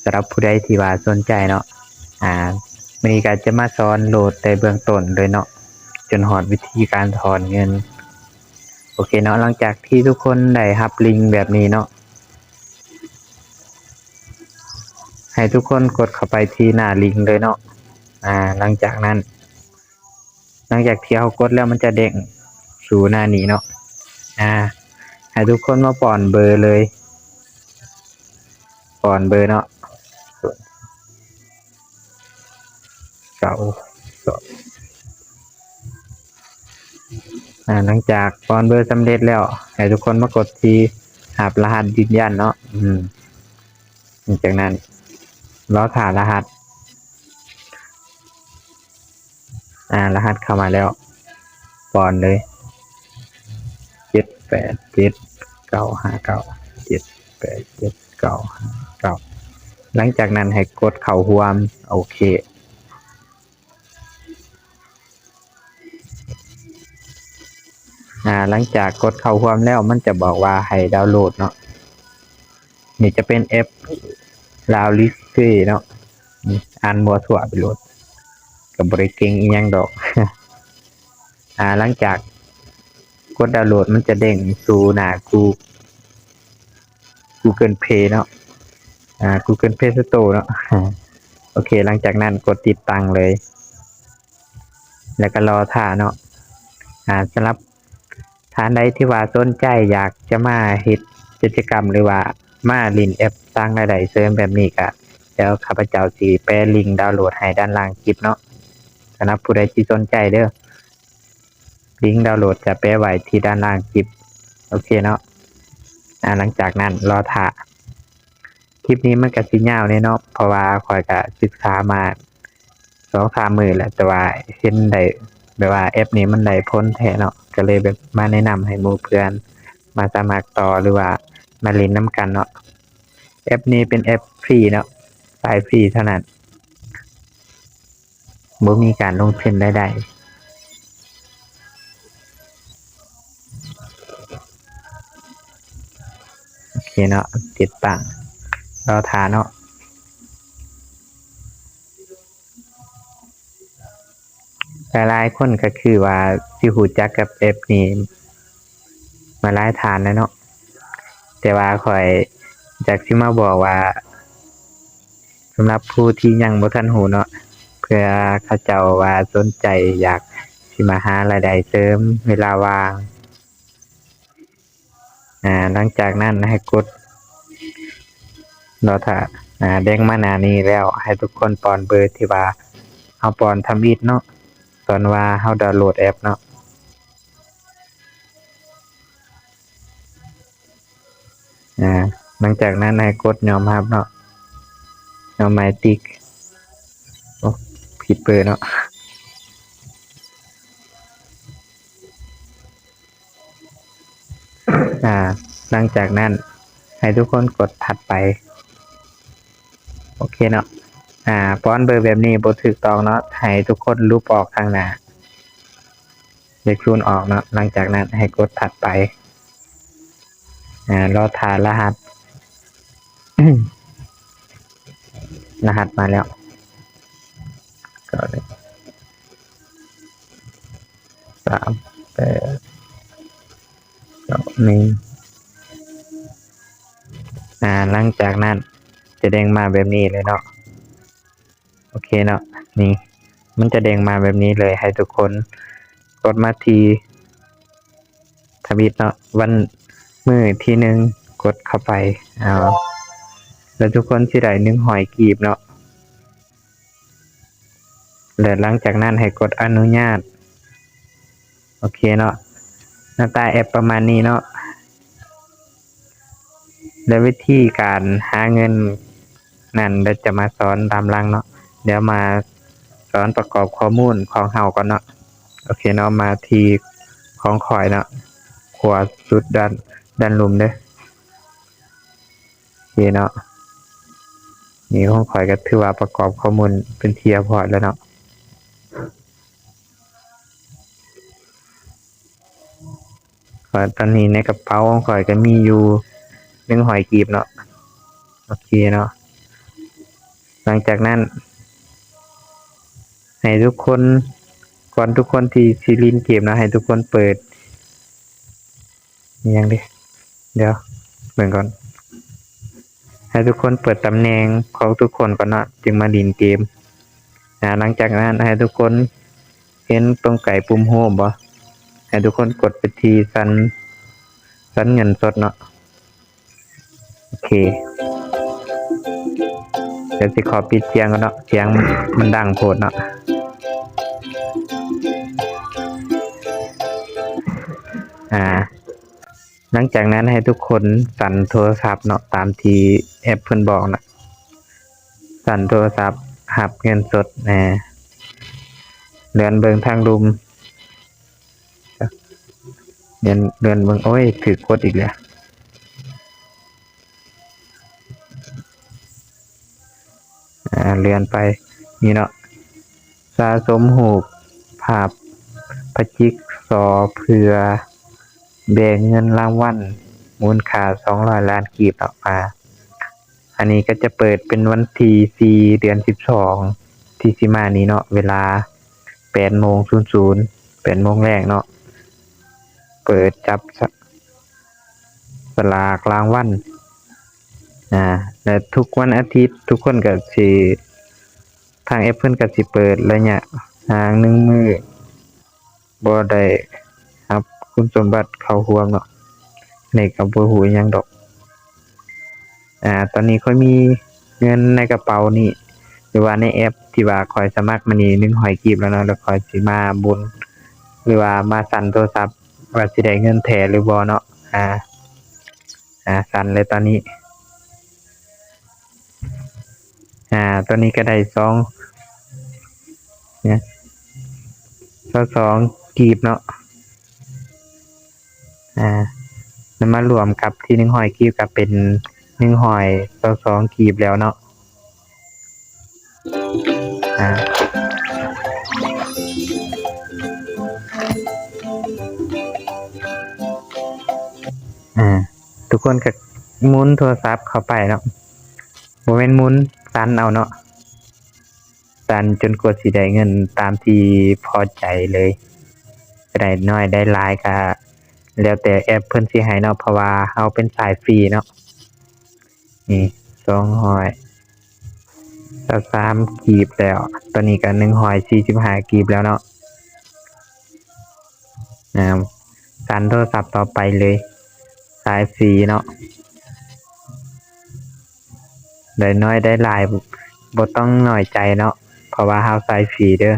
ສຳລັບຜູ້ໃດທີ່ວ່າສົນໃຈເນາະ ອ່າ ມື້ນີ້ກໍຈະມາສອນໂຫຼດແຕ່ເບື້ອງຕົ້ນເລີຍເນາະ ຈົນຮອດວິທີການຖອນເງິນ. ໂອເຄເນາະ ຫຼັງຈາກທີ່ທຸກຄົນໄດ້ຮັບລິງແບບນີ້ເນາະ ໃຫ້ທຸກຄົນກົດເຂົ້າໄປທີ່ໜ້າລິງເລີຍເນາະ. ອ່າ ຫຼັງຈາກນັ້ນ ຫຼັງຈາກທີ່ເຮົາກົດແລ້ວ ມັນຈະເດ້ງສູ່ໜ້ານີ້ເນາະ. ອ່າ ໃຫ້ທຸກຄົນມາປ້ອນເບີເລີຍ ປ້ອນເບີເນາະ ເກົ້າສອງ ອ່າ ຫຼັງຈາກປ້ອນເບີສຳເລັດແລ້ວ ໃຫ້ທຸກຄົນມາກົດທີ່ຮັບລະຫັດຢືນຢັນເນາະ. ອືມ ຫຼັງຈາກນັ້ນລໍຖ້າລະຫັດ ອ່າ ລະຫັດເຂົ້າມາແລ້ວ ປ້ອນເລີຍ ເຈັດແປດເຈັດເກົ້າຫ້າເກົ້າ ເຈັດແປດເຈັດເກົ້າຫ້າເກົ້າ. ຫຼັງຈາກນັ້ນໃຫ້ກົດເຂົ້າຮ່ວມ ໂອເຄ. ອ່າ ຫຼັງຈາກກົດເຂົ້າຮ່ວມແລ້ວ ມັນຈະບອກວ່າໃຫ້ດາວໂຫຼດເນາະ. ນີ້ຈະເປັນແອັບ Lawlist Pay ເນາະ. ອ່ານມົ້ວທົ່ວໄປໂລດ ກໍບໍ່ໄດ້ເກັ່ງອີ່ຫຍັງດອກ. ອ່າ ຫຼັງຈາກກົດດາວໂຫຼດ ມັນຈະເດ້ງສູ່ໜ້າ Goo- Google Play ເນາະ ອ່າ Google Play Store ເນາະ. ໂອເຄ ຫຼັງຈາກນັ້ນກົດຕິດຕັ້ງເລີຍ ແລ້ວກໍລໍຖ້າເນາະ. ອ່າ ສຳລັບທ່ານໃດທີ່ວ່າສົນໃຈຢາກຈະມາເຮັດກິດຈະກຳ ຫຼືວ່າມາຫຼິ້ນແອັບສ້າງລາຍໄດ້ເສີມແບບນີ້ ກະດຽວຂ້າພະເຈົ້າຊິແປລິງດາວໂຫຼດໃຫ້ດ້ານລ່າງຄລິບເນາະ. ສຳລັບຜູ້ໃດທີ່ສົນໃຈເດີ ລິງດາວໂຫຼດຈະແປະໄວ້ທີ່ດ້ານລ່າງຄລິບ. ໂອເຄເນາະ ອ່າ ຫຼັງຈາກນັ້ນລໍຖ້າ. ຄລິບນີ້ມັນກະຊິຍາວແດ່ເນາະ ເພາະວ່າຂ້ອຍກະສຶກສາມາສອງສາມມື້ແລ້ວ ແຕ່ວ່າເຫັນໄດ້ແບບວ່າແອັບນີ້ມັນໄດ້ຜົນແທ້ເນາະ ກະເລີຍແບບມາແນະນຳໃຫ້ໝູ່ເພື່ອນມາສະໝັກຕໍ່ ຫຼືວ່າມາຫຼິ້ນນຳກັນເນາະ. ແອັບນີ້ເປັນແອັບຟຣີເນາະ ສາຍຟຣີເທົ່ານັ້ນ. ບໍ່ມີການລົງທຶນໃດໆ. ໂອເຄເນາະ ຕິດຕັ້ງ ລໍຖ້າເນາະ. ຫຼາຍໆຄົນກໍຄືວ່າຊິຮູ້ຈັກກັບແອັບນີ້ມາຫຼາຍທ່ານແລ້ວເນາະ ແຕ່ວ່າຂ້ອຍຢາກຊິມາບອກວ່າ ສຳລັບຜູ້ທີ່ຍັງບໍ່ທັນຮູ້ເນາະ ເພື່ອເຂົາເຈົ້າວ່າສົນໃຈຢາກຊິມາຫາລາຍໄດ້ເສີມເວລາວ່າງ ອ່າ ຫຼັງຈາກນັ້ນໃຫ້ກົດລໍຖ້າ ອ່າ ເດ້ງມາໜ້ານີ້ແລ້ວ ໃຫ້ທຸກຄົນປ້ອນເບີທີ່ວ່າເຮົາປ້ອນທຳອິດເນາະ ຕອນວ່າເຮົາດາວໂຫຼດແອັບເນາະ. ອ່າ ຫຼັງຈາກນັ້ນໃຫ້ກົດຍອມຮັບເນາະ ຍອມໝາຍຕິກ ໂອ້ ຜິດເບີເນາະ. ອ່າ ຫຼັງຈາກນັ້ນໃຫ້ທຸກຄົນກົດຖັດໄປ. ໂອເຄເນາະ ອ່າ ປ້ອນເບີແບບນີ້ບໍ່ຖືກຕ້ອງເນາະ ໃຫ້ທຸກຄົນຫຼຸບອອກທາງໜ້າ ເລກສູນອອກເນາະ. ຫຼັງຈາກນັ້ນໃຫ້ກົດຖັດໄປ ອ່າ ລໍຖ້າລະຫັດ ລະຫັດມາແລ້ວ ເກົ້າ ສາມ ແປດ ເກົ້າ ໜຶ່ງ. ອ່າ ຫຼັງຈາກນັ້ນຈະເດ້ງມາແບບນີ້ເລີຍເນາະ. ໂອເຄເນາະ ນີ້ມັນຈະເດ້ງມາແບບນີ້ເລີຍ ໃຫ້ທຸກຄົນກົດມາທີ່ທຳອິດເນາະ ວັນ ມື້ທີໜຶ່ງ ກົດເຂົ້າໄປ ເອົາ ແລ້ວທຸກຄົນຊິໄດ້ໜຶ່ງຮ້ອຍກີບເນາະ. ແລະ ຫຼັງຈາກນັ້ນໃຫ້ກົດອະນຸຍາດ. ໂອເຄເນາະ ໜ້າຕາແອັບປະມານນີ້ເນາະ ແລະ ວິທີການຫາເງິນນັ້ນ ດຽວຈະມາສອນຕາມຫຼັງເນາະ. ດຽວມາສອນປະກອບຂໍ້ມູນຂອງເຮົາກ່ອນເນາະ. ໂອເຄເນາະ ມາທີ່ຂອງຂ້ອຍເນາະ ຂວາສຸດດ້ານ ດ້ານລຸ່ມເດີ. ໂອເຄເນາະ ນີ້ຂອງຂ້ອຍກໍຖືວ່າປະກອບຂໍ້ມູນເປັນທີ່ຮຽບຮ້ອຍແລ້ວເນາະ. ຂ້ອຍ ຕອນນີ້ໃນກະເປົາຂອງຂ້ອຍກໍມີຢູ່ໜຶ່ງຮ້ອຍກີບເນາະ. ໂອເຄເນາະ ຫຼັງຈາກນັ້ນ ໃຫ້ທຸກຄົນ ກ່ອນທຸກຄົນທີ່ຊິຫຼິ້ນເກມເນາະ ໃຫ້ທຸກຄົນເປີດ ອີ່ຫຍັງເດ ດຽວເບິ່ງກ່ອນ ໃຫ້ທຸກຄົນເປີດຕຳແໜ່ງຂອງທຸກຄົນກ່ອນເນາະ ຈຶ່ງມາຫຼິ້ນເກມ. ອາ ຫຼັງຈາກນັ້ນໃຫ້ທຸກຄົນເຫັນຕົງໃກ້ປຸ່ມໂຮມບໍ່? ໃຫ້ທຸກຄົນກົດໄປທີ່ສັນ ສັນເງິນສົດເນາະ. ໂອເຄ ດຽວຊິຂໍປິດສຽງກ່ອນເນາະ ສຽງມັນດັງໂພດເນາະ. ອາ ຫຼັງຈາກນັ້ນໃຫ້ທຸກຄົນສັ່ນໂທລະສັບເນາະ ຕາມທີ່ແອັບເພິ່ນບອກນະ ສັ່ນໂທລະສັບຮັບເງິນສົດ ແນ່ ເລື່ອນເບິ່ງທາງລຸ່ມ ເລື່ອນ ເລື່ອນເບິ່ງ ໂອ້ຍ ຖືກກົດອີກແລ້ວ. ອາ ເລື່ອນໄປ ນີ້ເນາະ ສະສົມຮູບພາບພະຈິກຊໍ ເພື່ອແບ່ງເງິນລາງວັນມູນຄ່າສອງຮ້ອຍລ້ານກີບເນາະ. ອາ ອັນນີ້ກໍຈະເປີດເປັນວັນທີສີ່ ເດືອນສິບສອງ ທີ່ຊິມານີ້ເນາະ ເວລາແປດໂມງສູນສູນ ແປດໂມງແລງເນາະ ເປີດຈັບສະ ສະຫຼາກລາງວັນ. ອາ ແລະ ທຸກວັນອາທິດ ທຸກຄົນກໍຊິ ທາງແອັບເພິ່ນກໍຊິເປີດໄລຍະຫ່າງໜຶ່ງມື້ ບໍ່ໄດ້ຮັບຄຸນສົມບັດເຂົ້າຮ່ວມເນາະ ນີ້ກໍບໍ່ຮູ້ອີ່ຫຍັງດອກ. ອາ ຕອນນີ້ຂ້ອຍມີເງິນໃນກະເປົານີ້ ຫຼືວ່າໃນແອັບທີ່ວ່າຂ້ອຍສະໝັກມານີ້ ໜຶ່ງຮ້ອຍກີບແລ້ວເນາະ ແລ້ວຂ້ອຍຊິມາບຸນ ຫຼືວ່າມາສັ່ນໂທລະສັບ ວ່າຊິໄດ້ເງິນແທ້ຫຼືບໍ່ເນາະ. ອາ ອາ ສັ່ນເລີຍຕອນນີ້. ອາ ຕອນນີ້ກໍໄດ້ສອງ ຊາວສອງກີບເນາະ. ອາ ນຳມາລວມກັບທີ່ໜຶ່ງຮ້ອຍກີບ ກໍເປັນໜຶ່ງຮ້ອຍຊາວສອງກີບແລ້ວເນາະ. ອາ ອາ ທຸກຄົນກໍໝູນໂທລະສັບເຂົ້າໄປເນາະ ບໍ່ແມ່ນໝູນ ສັ່ນເອົາເນາະ ສັ່ນຈົນກວ່າຊິໄດ້ເງິນຕາມທີ່ພໍໃຈເລີຍ ຈະໄດ້ໜ້ອຍໄດ້ຫຼາຍກໍແລ້ວແຕ່ແອັບເພິ່ນຊິໃຫ້ເນາະ ເພາະວ່າເຮົາເປັນສາຍຟຣີເນາະ. ນີ້ ສອງຮ້ອຍຊາວສາມກີບແລ້ວ ຕອນນີ້ກໍໜຶ່ງຮ້ອຍສີ່ສິບຫ້າກີບແລ້ວເນາະ. ອາ ສັ່ນໂທລະສັບຕໍ່ໄປເລີຍ ສາຍຟຣີເນາະ ໄດ້ໜ້ອຍໄດ້ຫຼາຍ ບໍ່ຕ້ອງນ້ອຍໃຈເນາະ ເພາະວ່າເຮົາສາຍຟຣີເດີ.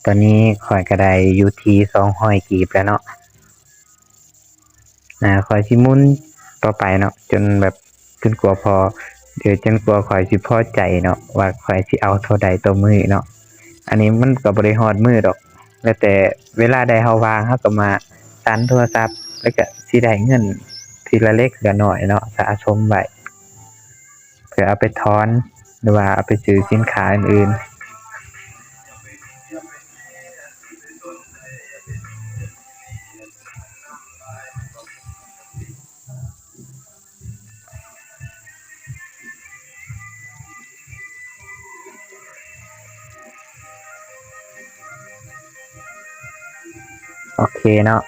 ຕອນນີ້ຂ້ອຍກໍໄດ້ຢູ່ທີ່ສອງຮ້ອຍກີບແລ້ວເນາະ. ອາ ຂ້ອຍຊິໝູນຕໍ່ໄປເນາະ ຈົນແບບ ຈົນກວ່າພໍ ເອີ ຈົນກວ່າຂ້ອຍຊິພໍໃຈເນາະ ວ່າຂ້ອຍຊິເອົາເທົ່າໃດຕໍ່ມື້ເນາະ. ອັນນີ້ມັນກໍບໍ່ໄດ້ຮອດມື້ດອກ ແລ້ວແຕ່ເວລາໃດເຮົາວ່າງ ເຮົາກໍມາສັ່ນໂທລະສັບ ແລ້ວກໍຊິໄດ້ເງິນທີລະເລັກລະນ້ອຍເນາະ ສະສົມໄວ້ ເພື່ອເອົາໄປຖອນ ຫຼືວ່າເອົາໄປຊື້ສິນຄ້າອື່ນໆ. ໂອເຄເນາະ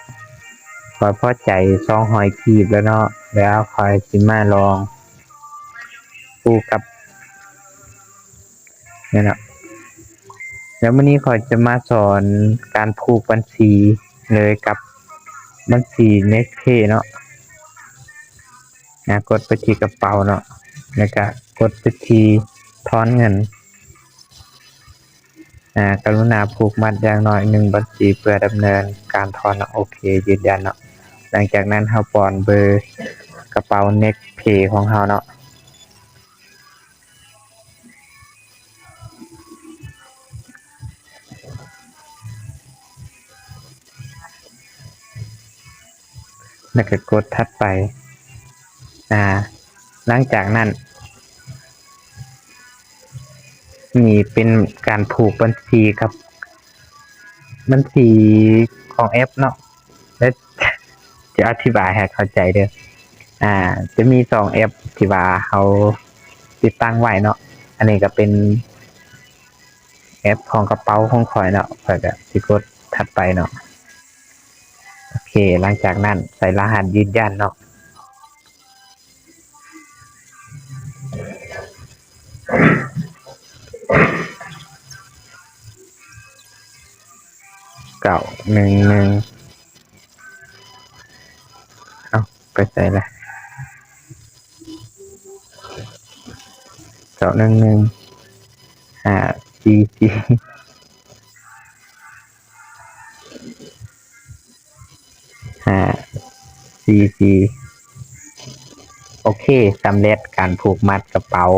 ຂ້ອຍພໍໃຈສອງຮ້ອຍກີບແລ້ວເນາະ ແລ້ວຂ້ອຍຊິມາລອງ ປູກັບ ນີ້ເນາະ ແລ້ວມື້ນີ້ຂ້ອຍຈະມາສອນການຜູກບັນຊີເລີຍກັບບັນຊີ Nextpay ເນາະ. ອາ ກົດໄປທີ່ກະເປົາເນາະ ແລ້ວກະກົດໄປທີ່ຖອນເງິນ. ອາ ກະລຸນາຜູກມັດຢ່າງໜ້ອຍໜຶ່ງບັນຊີເພື່ອດຳເນີນການຖອນເນາະ. ໂອເຄ ຢືນຢັນເນາະ. ຫຼັງຈາກນັ້ນເຮົາປ້ອນເບີກະເປົາ Next Pay ຂອງເຮົາເນາະ. ແລ້ວກໍກົດຖັດໄປ. ອາ ຫຼັງຈາກນັ້ນ ນີ້ເປັນການຜູກບັນຊີກັບບັນຊີຂອງແອັບເນາະ. ແລ້ວຈະອະທິບາຍໃຫ້ເຂົ້າໃຈເດີ. ອາ ຈະມີສອງແອັບທີ່ວ່າເຮົາຕິດຕັ້ງໄວ້ເນາະ. ອັນນີ້ກໍເປັນແອັບຂອງກະເປົາຂອງຂ້ອຍເນາະ. ຂ້ອຍກໍຊິກົດຖັດໄປເນາະ. ໂອເຄ ຫຼັງຈາກນັ້ນໃສ່ລະຫັດຢືນຢັນເນາະ. ເກົ້າໜຶ່ງໜຶ່ງ ເອົ້າ ໄປໃສລະ? ເກົ້າໜຶ່ງໜຶ່ງ ຫ້າສີ່ສີ່ ຫ້າສີ່ສີ່ ໂອເຄ ສຳເລັດການຜູກມັດກະເປົາ.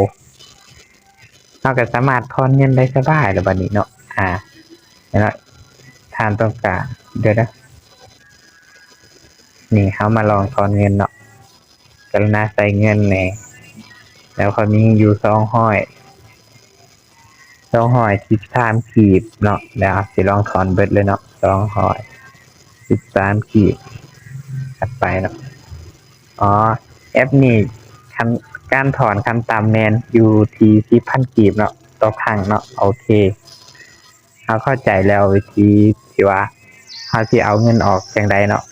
ເຮົາກໍສາມາດຖອນເງິນໄດ້ສະບາຍແລ້ວບັດນີ້ເນາະ. ອາ ເນາະ ທ່ານຕ້ອງການ ດຽວນະ ນີ້ເຮົາມາລອງຖອນເງິນເນາະ. ກະລຸນາໃສ່ເງິນແດ່. ແລ້ວຂ້ອຍມີຢູ່ສອງຮ້ອຍ ສອງຮ້ອຍສິບສາມກີບເນາະ. ແລ້ວເຮົາຊິລອງຖອນເບິດເລີຍເນາະ ສອງຮ້ອຍສິບສາມກີບ. ຖັດໄປເນາະ. ອໍ ແອັບນີ້ ຄັນ ການຖອນຂັ້ນຕ່ຳແມ່ນຢູ່ທີ່ສິບພັນກີບເນາະ ຕໍ່ຄັ້ງເນາະ. ໂອເຄ ເຮົາເຂົ້າໃຈແລ້ວ ວິທີທີ່ວ່າເຮົາຊິເອົາເງິນອອກຈັ່ງໃດເນາະ.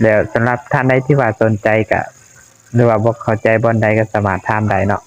ແລ້ວສຳລັບທ່ານໃດທີ່ວ່າສົນໃຈກະ ຫຼືວ່າບໍ່ເຂົ້າໃຈບ່ອນໃດກໍສາມາດຖາມໄດ້ເນາະ.